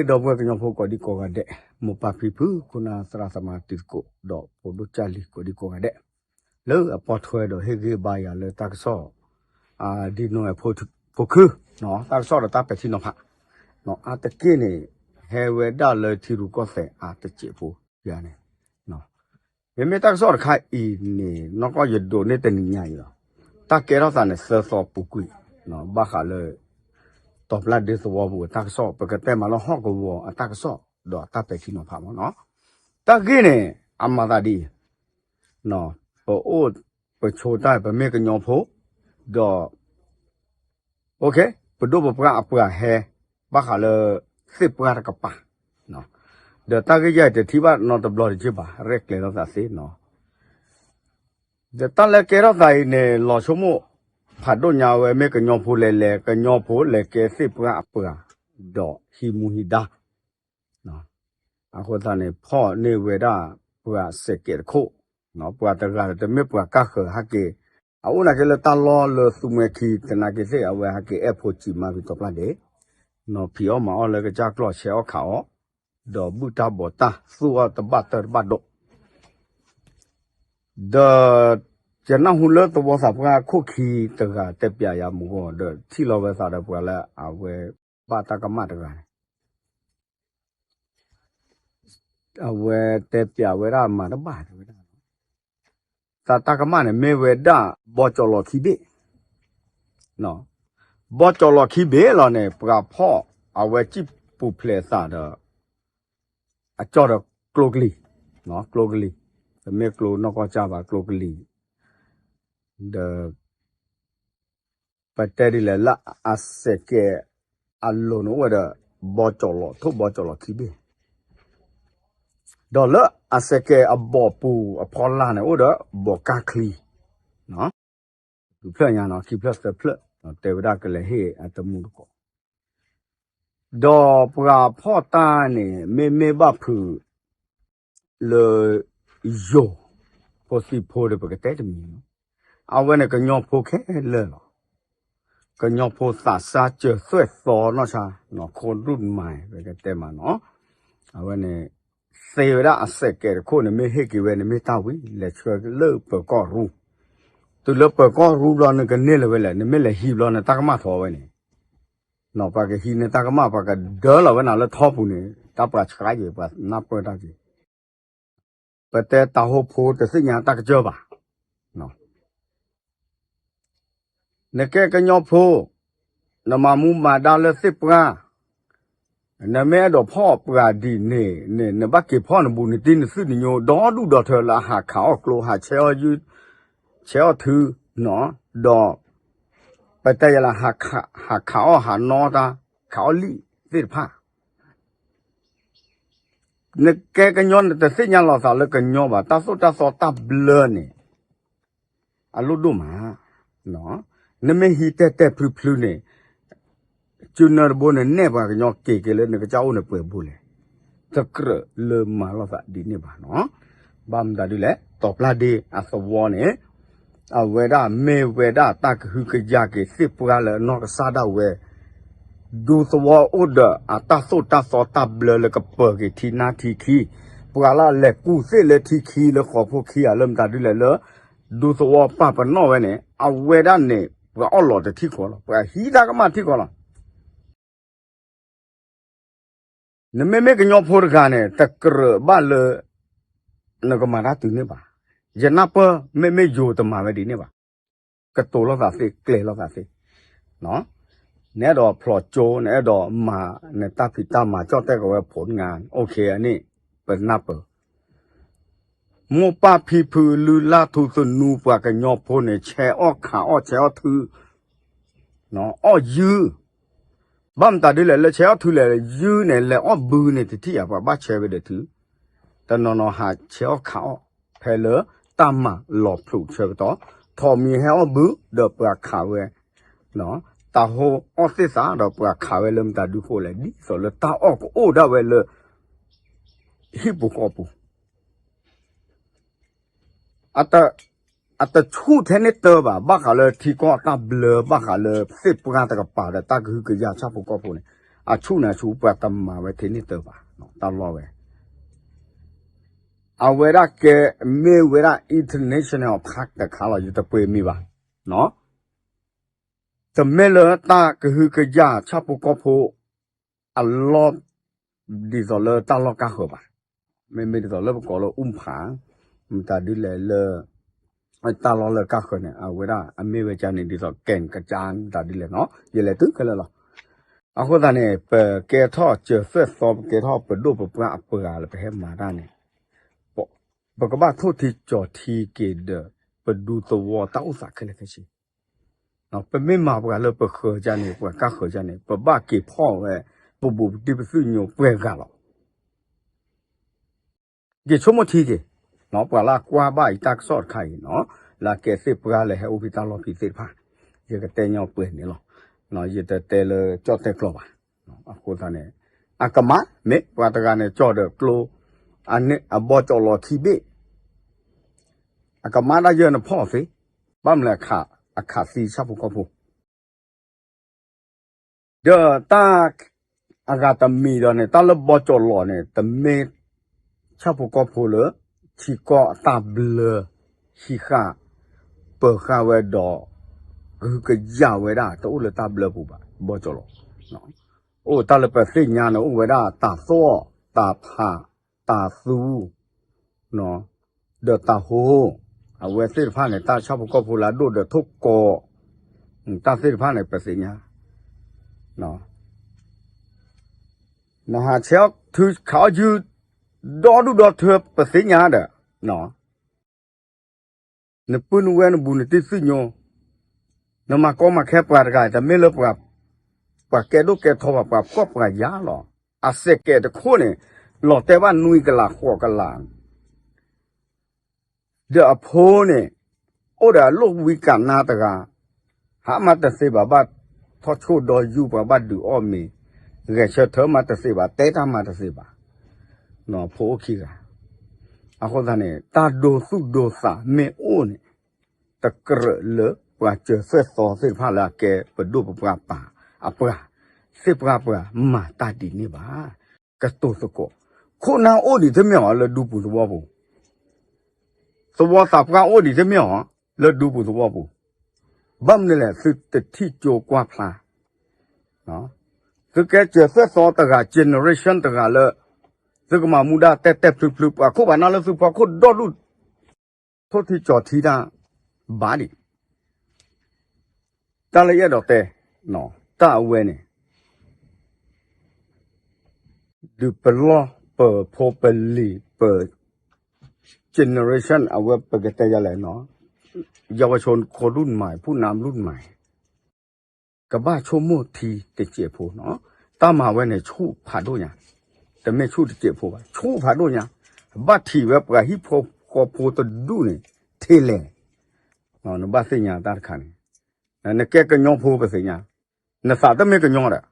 ဒီပုၢ်ဝဲၢ်ကညီဖိကိးဒံကိးဂၤဒဲး, မိၢ်ပၢ်ဖံဖု ခိၣ်နၢ်သရၣ်သမါတံၤသကိး ဒီးဖိဒိၣ်ကၢ်လံၤကိးဒံကိးဂၤဒဲး, လၢအပိာ်ထွဲဒီးဟ့ၣ်ဂံၢ်ဘါယၤလၢတၢ်ကစီၣ် ဒ်နိဝဲဖိခု, တၢ်ကစီၣ်ဒီးတၢ်ပဲာ်ထံနီၤဖး, အါတက့ၢ်န့ၣ် ဟဲဝဲဒၣ်လၢထံရူၢ်ကီၢ်သဲးအါတစဲးဖိယၤန့ၣ် မ့မ့ၢ်တၢ်ကစီၣ်တခါအံၤန့ၣ် နီၢ်ကီၢ်ယဒိးန့ၢ်တနံၤညါအံၤလီၤ. တၢ်ကဲထီၣ်သးန့ၣ်သၢသီပူၤကွံာ်, ဘၣ်ဃးလၢ တီၤပျၢ်ဒ့သဝီပူၤအတၢ်ကစီၣ် ပကတဲမးလၢဟီၣ်ကဝီၤအတၢ်ကစီၣ် ဒီးတၢ်ပဲာ်ထံနီၤဖးမးနီၤ. တၢ်ဂ့ၢ်န့ၣ် အမၤသးဒ်အံၤ, ပအိၣ်ပဆိတၢ် ပမ့ၢ်ကညီဖိ, ဒီး ပဒိၣ်ပပှၢ်အပှၤဟဲ ဘၣ်ဃးလၢ သ့ၣ်ပှၢ်တကပၤ, ဒီးတၢ်ဂ့ၢ်ယဲၢ်တထံၣ်ဘၣ်နီတဘျီတက့ၢ်ဘၣ် ရဲၣ်ကျဲၤလိာ်သးသ့နီၤ. ဒီးတၢ်လၢကဲထီၣ်သးအံၤန့ၣ် လီၤဆိကမိၣ် ဖးဒိၣ်ညါဝဲမ့ၢ်ကညီဖိလဲၤလဲၤ ကညီဖိလဲၤကဲသ့ၣ်ပှၢ်အပှၤ, ဒီးဟံးမူဟံးဒါ အဃိသတးန့ၣ် ဖီၣ်န့ၢ်ဝဲဒၣ်ပှၤစဲးကဲးတခိၣ်, ပှၤတဂၤဒီးတမ့ၢ်ပှၤကၢ်ဃၢၤဟဲက့ၤ, အအိၣ်နာ်က့လၢတၢ်လီၢ်လၢသူမှဲခံ သနာ်က့သ့ၣ် အဝဲဟဲက့ၤအဲၣ်ဖိစံးမါဖံတီၤပျၢ်ဒ့, နီၤဖံးအီၣ်မၤအီၣ်လၢကစၢ်ကျီၢ် ဆဲးအီၣ်ခးအီၣ်, ဒီးဘုၣ်တၢ်ဘီးတၢ် သူၣ်အီၣ်တဘၣ်တၢၢ်တဘၣ်ဒိး ဒီး ယနၢ်ဟူလၢသဝီသးပှၢ်ခိၣ်ခံတဂၤတဲပျးယၤမုၢ်ဂီၢ် ဒီးထံၣ်လီၤဝဲသးဒီးပှၤလၢအဝဲဘၣ်တၢ်ကမၣ်တဂၤန့ၣ်, အဝဲတဲပျးဝဲဒၣ်မၤတဘၣ်တဲဝဲဒၣ်, သးတၢ်ကမၣ်န့ၣ်မ့ၢ်ဝဲဒၣ် ဘီကၠီၤလီၤခံဘ့ၣ်, ဘီကၠီၤလီၤခံဘ့ၣ်လီၤန့ၣ် ပှၤဖီၣ်အဝဲစံၣ်ပူၤဖျဲးသးဒီး အကၠီၣ်ဒီးကျိကလံၤ, ကျိကလံၤ, တမ့ၢ်ကျိနီၢ်ကီၢ်ကၢ်ဘၣ် ကျိကလံၤ, ဒီး ပတဲဒ်လဲၣ်လၢအစဲးကဲးအလိၤန့ၣ်အိၣ်ဝဲဒီး ဘီကၠီၤလီၤ ထိၣ်ဘီကၠီၤလီၤခံဘ့ၣ်, ဒီးလၢအစဲးကဲးအဘီၣ်ပူၤအဖီလာ်န့ၣ် အိၣ်ဒီးဘီၣ်ကၢ်ချံ, ခံဖျၢၣ်ညါနီၤ ခံဖျၢၣ်သၢဖျၢၣ်, တဲဝဲဒၣ်ကလဲၤဟ့ၣ်အတမူတကိး, ဒီးပှၤဖီၣ်တၢ်န့ၣ် မ့မ့ၢ်ဘၣ်ဖုး လၢ ယိၤ ဖိသံဖိဒီး ပကတဲတမံၤ, အဝဲန့ၣ်ကညီဖိခဲလၢာ်လီၤ. ကညီဖိသးစၢ်စၢၤသွဲၣ်သီနီၢ်ဆါ, နီၢ်ခိဒူၣ်မၤ ပကတဲမးနီၤ, အဝဲန့ၣ် သ့ဝဲဒၣ်အစဲးကဲးတခိၣ်န့ၣ် မ့ၢ်ဟ့ၣ်က့ၤဝဲန့ၣ်မ့ၢ်တၢ်ဝံၤ လဲၤဆှၢလၢပၢၤကီၢ်ရူ, တုၤလၢပၢၤကီၢ်ရူဘျီ နကန့ၢ်လၢၤဝဲလဲၣ် နမ့ၢ်လဲၤဟံးဘျီန့ၣ် တၢ်ကမၣ်ထီၣ်ဝဲန့ၣ် နီၤ ပှၤကဟံးန့ၢ်တၢ်ကမၣ် ပှၤကဒၢလီၤဝဲနၤလၢထီပူၤန့ၣ် တၢ်ပှၤဆှးယံၤ ပှၤနၢ်ပၢၢ်တၢ်က့ၤ, ပတဲတၢ်ဟိဖိတသ့ၣ်ညါတၢ်ကစၢၢ်ဘၣ်, နကဲကညီဖိ, နမၤမူမၤဒါလၢသ့ၣ်ပှၢ်, နမ့ၢ်အဲၣ်ဒိးဖီၣ်ပှၤဒ်န့ၣ်န့ၣ် နဘၣ်က့ၤဖီၣ်နဘူးနတံၢ်နသုၣ်နညိ ဒီဒူၣ်ဒီထၢလၢအဟးခးအီၣ်ကျိ ဟးဆဲးအီၣ်ယုၢ်, ဆဲးအီၣ်ထု, ဒီး ပတဲယဲလၢ ဟးခးအီၣ်ဟးနီတၢ်, ခးအီၣ်လံၣ်သ့ၣ်တဖၣ် နကဲကညီနတသ့ၣ်ညါလီၤသးလၢကညီဘၣ် တၢ်သိၣ်တၢ်သီတၢ်ဘျၢန့ၣ် အလိၣ်ဒိၣ်မး, နမ့ၢ်ဟံးတဲာ်တဲာ်ဖျုးဖျုးန့ၣ် ကၠုနၢတဘိန့ၣ် နဲၣ်ပှၤကညီက့ၤက့ၤလၢနကစၢ်အိၣ်န့ၣ်ပှဲၤဘိလဲၣ်, တကြၢးလၢမၤလိာ်သးဒ်န့ၣ်ဘၣ်နီၤ, ဘၣ်မတၤဒ်လဲၣ် တီၤပျၢ်ဒ့အသဝီန့ၣ် အဝဲဒၣ်မ့ၢ်ဝဲဒၣ်တၢ်ကဟုကယာ်က့ၤသ့ၣ်ပှၢ်လၢအနီၢ်ကစၢ်ဒၣ်ဝဲ ဒူသဝီအိၣ်ဒီးအတၢ်သိၣ်တၢ်သီတၢ်ဘျၢလၢကပၢၤက့ၤထံနါထံခံ, ပှၤလၢအလဲၤကူၣ်သ့ၣ်လၢထံခံလၢဃီၤဖိခံဂၤလၢမတၤဒ်လဲၣ်လၢ ဒူသဝီပာ်ပနီၣ်ဝဲန့ၣ် အဝဲဒၣ်န့ၣ် ပှၤအီၣ်လီၤတထံၣ်ဃီလီၤ ပှၤဟံးတၢ်ကမၣ်ထံၣ်ဃီလီၤ. နမ့မ့ၢ်ကညီဖိတဂၤန့ၣ် တကြၢးဘၣ်လၢ နကမၤတၢ်တုၤန့ၣ်ဘၣ်. ယနၢ်ပၢၢ် မ့မ့ၢ်ယိၤတမၤဝဲဒ်န့ၣ်ဘၣ်. ကတိၤလိာ်သးသ့ ကျဲၤလိာ်သးသ့, နအဲၣ်ဒိးဖျိကၠိ နအဲၣ်ဒိးမၤ နတၢ်ဖံးတၢ်မၤ ကၠီၣ်တဲၣ်ကဝဲဖိတဂၤ အိၣ်ခ့အန့ၣ် ပနၢ်ပၢၢ် မိၢ်ပၢ်ဖံဖု လုၢ်လၢ်ထူသနူ ပှၤကညီဖိန့ၣ် ဆဲးအီၣ်ခးအီၣ် ဆဲးအီၣ်ထု အီၣ်ယုၢ်, ဘၣ်မတၤဒ်လဲၣ် လၢဆဲးအီၣ်ထုလဲၣ်ယုၢ်န့ၣ် လဲၤအီၣ်ဘုန့ၣ် တထံၣ်ဧါ ပှၤဘၣ်ဆဲးဝဲဒီးထု, တနီၤနီၤဟးဆဲးအီၣ်ခးအီၣ် ဖဲလၢတၢ်မၤလီၤဖျိးဆၢကတီၢ်, ထိးမံၤဟဲအီၣ်ဘု ဒီးပှၤခးဝဲ တၢ်ဟိအီၣ်သ့ၣ်သးဒီးပှၤခးဝဲလၢမတၤဒုခိၣ်လဲၣ် ဒ်သိးလၢတၢ်အီၣ်ကအိၣ်ဒၣ်ဝဲလၢ ဟံၣ်ပူၤဃီပူၤ အတဆူၣ်ထဲန့ၣ်တၢ်ဘၣ် ဘၣ်ဃးလၢထံကီၢ်တၢ်ဘျၢ ဘၣ်ဃးလၢသ့ၣ်ပှၢ်တကပၤဒီးတၢ်ကဟုကယာ်ဆၣ်ဖိကီၢ်ဖိန့ၣ်, အဆူၣ်န့ၣ်အဆူၣ် ပှၤတမၤဝဲထဲန့ၣ်တၢ်ဘၣ်, တၢ်လီၢ်ဝဲ အဝဲဒၣ်ကဲ မ့ၢ်ဝဲဒၣ် international ဖးတခါလီၤ ယတပှ့ၤမံၤဘၣ်. တမ့ၢ်လၢတၢ်ကဟုကယာ်ဆၣ်ဖိကီၢ်ဖိ အလီၢ် ဒ်သိးလၢတၢ်လီၢ်ကါဃၢၤဘၣ်. မ့မ့ၢ်ဒ်သိးလၢပကိးလၢအူဖး မတၤဒ်လဲၣ်လၢ တၢ်လီၢ်လၢကါဃၢၤန့ၣ် အဝဲဒၣ်အမ့ၢ်ဝဲကန့ၣ် ဒ်သိးကဲကစၢ်မတၤဒ်လဲၣ်နီၤ ယလဲၤတုၤခဲလၢာ်လီၤ. အဃိသတးန့ၣ် ပကဲထီၣ်စၢၤသွဲၣ်သီ ပကဲထီၣ်ပဒိၣ်ပပှၢ်အပှၤလၢပဟဲမၤတၢ်န့ၣ် ပကဘၣ်ထိၣ်ထံကၠီၤထံက့ၤဒီး ပဒူသဝီတၢ်အိၣ်သးခဲလၢာ်ခဲဆ့ ပမ့ၢ်မၤပှၤလၢပဃၢၤကန့ၣ် ပှၤကါဃၢၤကန့ၣ် ပဘၣ်က့ၤဖီၣ်ဝဲ ပဘူးပတံၢ်ပသူၣ်ညိပှဲၤဂၤလီၤ. က့ၤဆိကမိၣ်ထံက့ၤ ပှၤလၢအကွၢ်ဘၣ်အံၤတၢ်ကစီၣ်တခါအံၤနီၤ လၢအကဲသ့ၣ်ပှၢ်လၢဟဲအိၣ်ဖဲတၢ်လီၢ်ဖံးသ့ၣ်တဖၣ် ယကတဲညီပှဲၤန့ၣ်လီၤ. ယတတဲလၢကၠီၣ်တဲာ်ကျီဘၣ်. အဃိသတးန့ၣ် အကမၣ် မ့ၢ်ပှၤတဂၤန့ၣ် ကၠီၣ်ဒီးကျိ အန့ၣ်အဘီကၠီၣ်လီၤခံဘ့ၣ် အကမၣ်ဒၣ်ယဲၢ်နဖီၣ်သ့ ဘၣ်မနုၤအခးသံဆၣ်ဖိကီၢ်ဖိ ဒီးတၢ်အဂၤတမံၤဒီးန့ၣ် တၢ်လၢဘီကၠီၣ်လီၤန့ၣ် တမ့ၢ်ဆၣ်ဖိကီၢ်ဖိလၢ ထံကီၢ်အတၢ်ဘျၢ ဟံးဃာ် ပၢၤဃာ်ဝဲဒီး ကဟုကယာ်ဝဲဒၣ် တအိၣ်လၢတၢ်ဘျၢပူၤဘၣ် ဘီကၠီၣ်လီၤ အိၣ်တၢ်လၢပသ့ၣ်ညါန့ၣ် အိၣ်ဝဲဒၣ်တၢ်သီၣ် တၢ်ဖး တၢ်သူ ဒီးတၢ်ဟိ အဝဲသ့ၣ်တဖၣ်န့ၣ် တၢ်ဆၣ်ဖိကီၢ်ဖိလၢအဒိၣ်ဒီးထိၣ်ကီး တၢ်သ့ၣ်တဖၣ်န့ၣ် ပသ့ၣ်ညါ နဟးဆဲးအီၣ်ထုခးအီၣ်ယုၢ် ဒီဒူၣ်ဒီထၢ ပသ့ၣ်ညါဒီး နပုၢ်နဝဲၢ်နဘူးနတံၢ်သူၣ်ညိ နမၤကီမၤခဲပှၤတဂၤ တမ့ၢ်လၢ ပှၤကဲဒိၣ်ကဲထီဘၣ် ပှၤဖှီၣ်ပှၤယာ်လီၤ. အစဲးကဲးတခိၣ်န့ၣ် လီၤတဲာ်ဘၣ်နွံကလးဃိးကလး ဒီးအဖိန့ၣ် အိၣ်ဒီးအလိၣ်ဝံကးနါတဂၤ ဟးမၤတသ့ဘၣ် ဘၣ်ထီၣ်ဆိၣ်ဒီယူၢ် ပှၤဘၣ်ဒုးအီၣ်မ့ၤ ဂဲၤဆၢထၢၣ်မၤတသ့ဘၣ် တဲတၢ်မၤတသ့ဘၣ် ဖိအိၣ်ခံဂၤ အဃိသတးန့ၣ် တၢ်ဒိသူၣ်ဒိသးမ့ၢ်အိၣ်န့ၣ် တကြၢးလၢပှၤစၢၤသွဲၣ်သီသ့ၣ်တဖၣ်လၢအကဲပဒိၣ်ပပှၢ်ပၢ်အပှၤ သ့ၣ်ပှၢ်ပှၤမၤတၢ်ဒ်န့ၣ်ဘၣ်. ကတိၤသကိး ခိၣ်နၢ်အိၣ်ဒံးတမ့ၢ်အီၤလၢဒူပူၤသဝီပူၤ သဝီသးပှၢ်အိၣ်ဒံးတမ့ၢ်အီၤ လၢဒူပူၤသဝီပူၤ ဘၣ်မနုၤလဲၣ် သုတထံၣ်ကၠိကွၢ်ဖျါ သုကဲစၢၤသွဲၣ်သီတဂၤ generation တဂၤလၢ သုကမၤမူဒါတဲာ်တဲာ်ဖျုဖျု ပှၤခိၣ်ပှၤနၢ်လၢသုဖီခိၣ်ဒီဒူၣ် ထိၣ်ထံကၠီၤထံတၢ် ဘၣ်ဒံး တၢ်လၢယအဲၣ်ဒိးတဲ တၢ်အဝဲန့ၣ် ဒုးပလီၢ်ပဖိပလံၤပ generation အဝဲပကတဲယၤလဲၣ်နီၤ เยาวชนคนรุ่นใหม่ ผู้นำรุ่นใหม่ ကဘၣ်ဆိကမိၣ်ထံတစဲးဖိနီၤ တၢ်မၤဝဲန့ၣ်ဆူၣ်ဖးဒိၣ်ညါ တမ့ၢ်ဆူၣ်တစဲးဖိဘၣ် ဆူၣ်ဖးဒိၣ်ညါ ဘၣ်ထံၣ်ဝဲပှၤဟံၣ်ဖိဃီဖိတဒူၣ်န့ၣ် ထဲလဲၣ် နဘၣ်သ့ၣ်ညါတၢ်တခါန့ၣ် နကဲကညီဖိပသ့ၣ်ညါ နသးတမ့ၢ်ကညီဒီး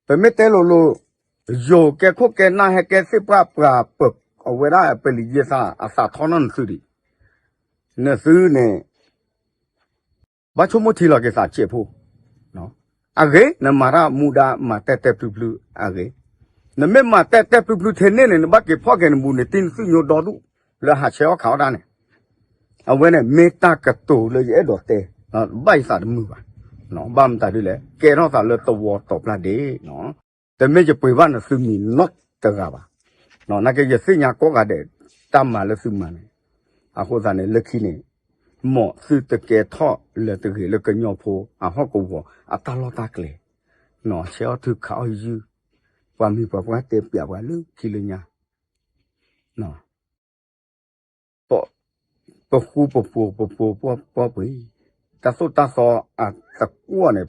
ပမ့ၢ်တဲလိၤလိၤ ယိၤကဲခိၣ်ကဲနၢ်ဟဲကဲသ့ၣ်ပှၢ်ပှၤ အဝဲဒၣ်ပလံၤယဲသးအသးထီနီၢ်နသုဒံး နသုန့ၣ် ဘၣ်ဆိကမိၣ်ထံလီၤက့ၤသးစဲးဖိ အဂ့ၤ နမၤတၢ်မူဒါမၤတဲာ်တဲာ်ဖျုဖျုအဂ့ၤ နမ့ၢ်မၤတဲာ်တဲာ်ဖျုဖျုထဲန့ၣ်န့ၣ် နဘၣ်က့ၤဖီၣ်က့ၤနဘူးနတံၢ်နသူၣ်ညိဒီဒူၣ် လၢဟးဆဲးအီၣ်ခးအီၣ်တၢ်န့ၣ် အဝဲန့ၣ်မ့ၢ်တၢ်ကတိၤလၢယအဲၣ်ဒိးတဲ ဘၣ်ယသးတမုာ်ဘၣ် ဘၣ်မတၤဒ်လဲၣ် ကဲထီၣ်သးလၢသဝီတီၤပျၢ်ဒ့ တမ့ၢ်ယပှ့ၤဘၣ်နသုမံၤနီတဂၤဘၣ် နာ်က့ယသ့ၣ်ညါကိးဂၤဒဲး တၢ်မၤလၢသုမၤန့ၣ် အဃိသတးန့ၣ် လၢခံန့ၣ် မ်သုတကဲထီၣ်လၢတဂ့ၤလၢကညီဖိအဟီၣ်ကဝီၤအတၢ်လီၢ်တၢ်ကျဲ ဆဲးအီၣ်ထုခးအီၣ်ယုၢ် ပှၤမံၤပှၤပှၢ်တဲပျးပှၤလၢခံလၢညါ ပဃူပဖိးပဖိးပှီၢ်ပှီၢ်ပှ့ၤ တၢ်သိၣ်တၢ်သီအသကွီၢ်န့ၣ်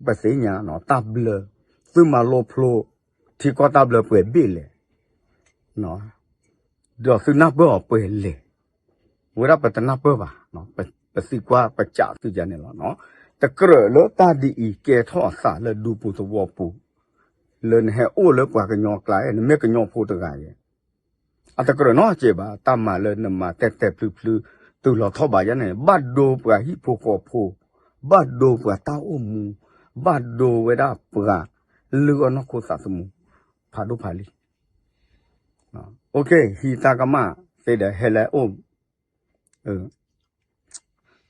ပသ့ၣ်ညါနီၤ တၢ်ဘျၢ သုမၤလိဖျိ ထံကီၢ်တၢ်ဘျၢပှဲၤဘ့ၣ်လဲၣ် ဒီးသုနၢ်ပၢၢ်အီၤပှဲၤလဲၣ် ဝဲဒၣ်ပတနၢ်ပၢၢ်ဘၣ် ပသံကွၢ်ပစးသုယၤန့ၣ်လီၤ. တကြၢးလၢတၢ်ဒ်အံၤကဲထီၣ်အသးလၢဒူပူၤသဝီပူၤ လၢနဟဲအိၣ်လၢပှၤကညီကျါ နမ့ၢ်ကညီဖိတဂၤအံၤ အတကြၢးနီတစဲးဘၣ် တၢ်မၤလၢနမၤတဲာ်တဲာ်ဖျုဖျု တုၤလီၤထီၣ်ဘးယၤန့ၣ် ဘၣ်ဒိပှၤဟံၣ်ဖိဃီဖိ ဘၣ်ဒိပှၤတၢ်အိၣ်မူ ဘၣ်ဒိဝဲဒၣ်ပှၤလုၢ်အီၣ်နီၢ်ခိသးသမူ ဖးဒိၣ်ဖးလံၤ. ဟံးတၢ်ကမၣ်သ့ဒီးဟဲလၢအအိၣ်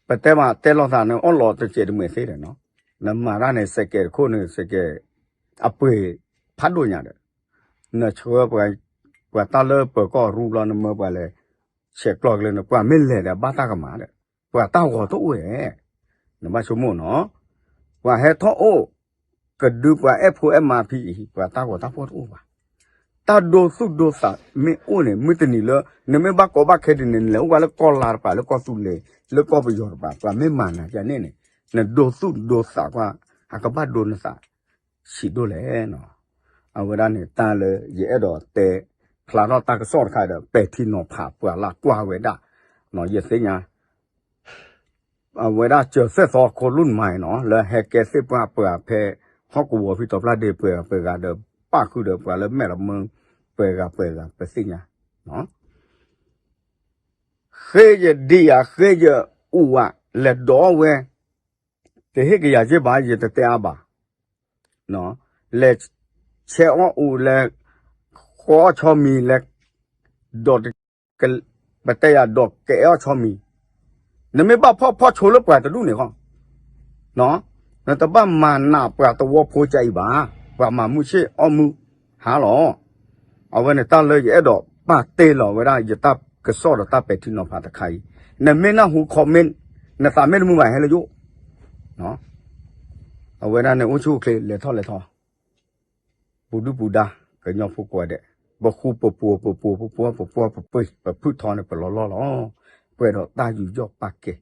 ပတဲမးတဲလိာ်သးန့ၣ် အီၣ်လီၤတစဲးတမဲာ်သ့ဒီးနီၤ, နမၤတၢ်န့ၣ် စဲးကဲးတခိၣ်န့ၣ် စဲးကဲး အပှ့ၤဖးဒိၣ်ညါဒီး နဆှၢပှၤ ပှၤတၢ်လၢပၢၤကီၢ်ရူဘျီ နမၢပှၤလဲၤဆဲးကျိးကလဲၤန့ၣ် ပှၤမ့ၢ်လဲၤဒီးဘၣ်တၢ်ကမၣ်ဒီး ပှၤတၢ်ဂီၤတအိၣ်ဧဲ, နဘၣ်ဆိကမိၣ်နီၤ, ပှၤဟဲထီၣ်အိၣ် ကဒုပှၤအဲၣ်ဖိအဲၣ်မါဖဲအံၤ ပှၤတၢ်ဂီၤတၢ်ဖှီၣ်တအိၣ်ဘၣ်. တၢ်ဒိသူၣ်ဒိသးမ့ၢ်အိၣ်န့ၣ် မုၢ်တနံၤလၢ နမ့ၢ်ဘၣ်ကီဘၣ်ခဲဒ်န့ၣ် နလဲၤအိၣ်ဝဲလၢကီၢ်လါတပၤ လၢကီၢ်သူလ့ၤ လၢကီၢ်ပယီၤတပၤ ပှၤမ့ၢ်မၤနၤဒ်န့ၣ်န့ၣ် နဒိသူၣ်ဒိသးကွၢ် အကဘၣ်ဒိနသးဆံးဒိၣ်လဲၣ်နီၤ. အဝဲဒၣ်န့ၣ်တၢ်လၢယအဲၣ်ဒိးတဲဖျါထီၣ်တၢ်ကစီၣ်တခါဒီး ပဲာ်ထံနီၤဖးပှၤလၢကွၢ်ဝဲဒၣ်, ယသ့ၣ်ညါ အဝဲဒၣ်စၢၤသဲၣ်သီခိၣ်လူၢ်မၤနီၤ လၢဟဲကဲသ့ၣ်ပှၢ်ပှၤဖဲ ဟီၣ်ကဝီၤဖံတီဖျၢၣ်ဒ့ပှဲၤဂၤပှဲၤဂၤဒီး ပၣ်ဃုာ်ဒီးပှၤလၢမဲာ်လမၢပှဲၤဂၤပှဲၤဂၤ ပသ့ၣ်ညါ ဃ့ယဒံးယၤ ဃ့ယအူးဝဲ လဲၤဒိးအီၣ်ဝဲ, တဟ့ၣ်ကယၤက့ဘၣ် ယတတဲအါဘၣ်, လဲၤဆဲးအီၣ်အူး လဲၤဃီအီၣ်ဆီမံၤ လဲၤ ဒီး ပတဲယၤဒီးကအဲၣ်အီၣ်ဆီမံၤ, နမ့ၢ်ဘၣ်ဖီၣ်ဖီၣ်ဆိလၢပှၤတဒူၣ်န့ၣ်ဃီ နတဘၣ်မၤနးပှၤသဝီဖိကအံၤဘၣ်, ပှၤမၤမုၢ်ဆ့ၣ်အီၣ်မုၢ်ဟါလီၤ. အဝဲန့ၣ်တၢ်လၢယအဲၣ်ဒိးပာ်တ့ၢ်လီၤဝဲဒၣ် ယတၢ်ကစီၣ်ဒီးတၢ်ပဲာ်ထံနီၤဖးတခါအံၤ, နမ့ၢ်နၢ်ဟူ comment နသးမ့ၢ်တမုာ်ဘၣ်ဟဲလၢယအိၣ်, အဝဲဒၣ်န့ၣ်အိၣ်ဆူၣ်အိၣ်ချ့ လဲၤထီၣ်လဲၤထီ ပူၤဒုၣ်ပူၤဒါ ကညီဖိကိးဂၤဒဲး, ပဃူပပူၤ ပပူၤ ပပူၤ ပပူၤ ပပူၤ ပဖုၣ်ထီန့ၣ် ပလီၤလီၢ်လီၤ. ပှဲၤဒီးတၢ်ယူးယီၣ်ပာ်ကဲ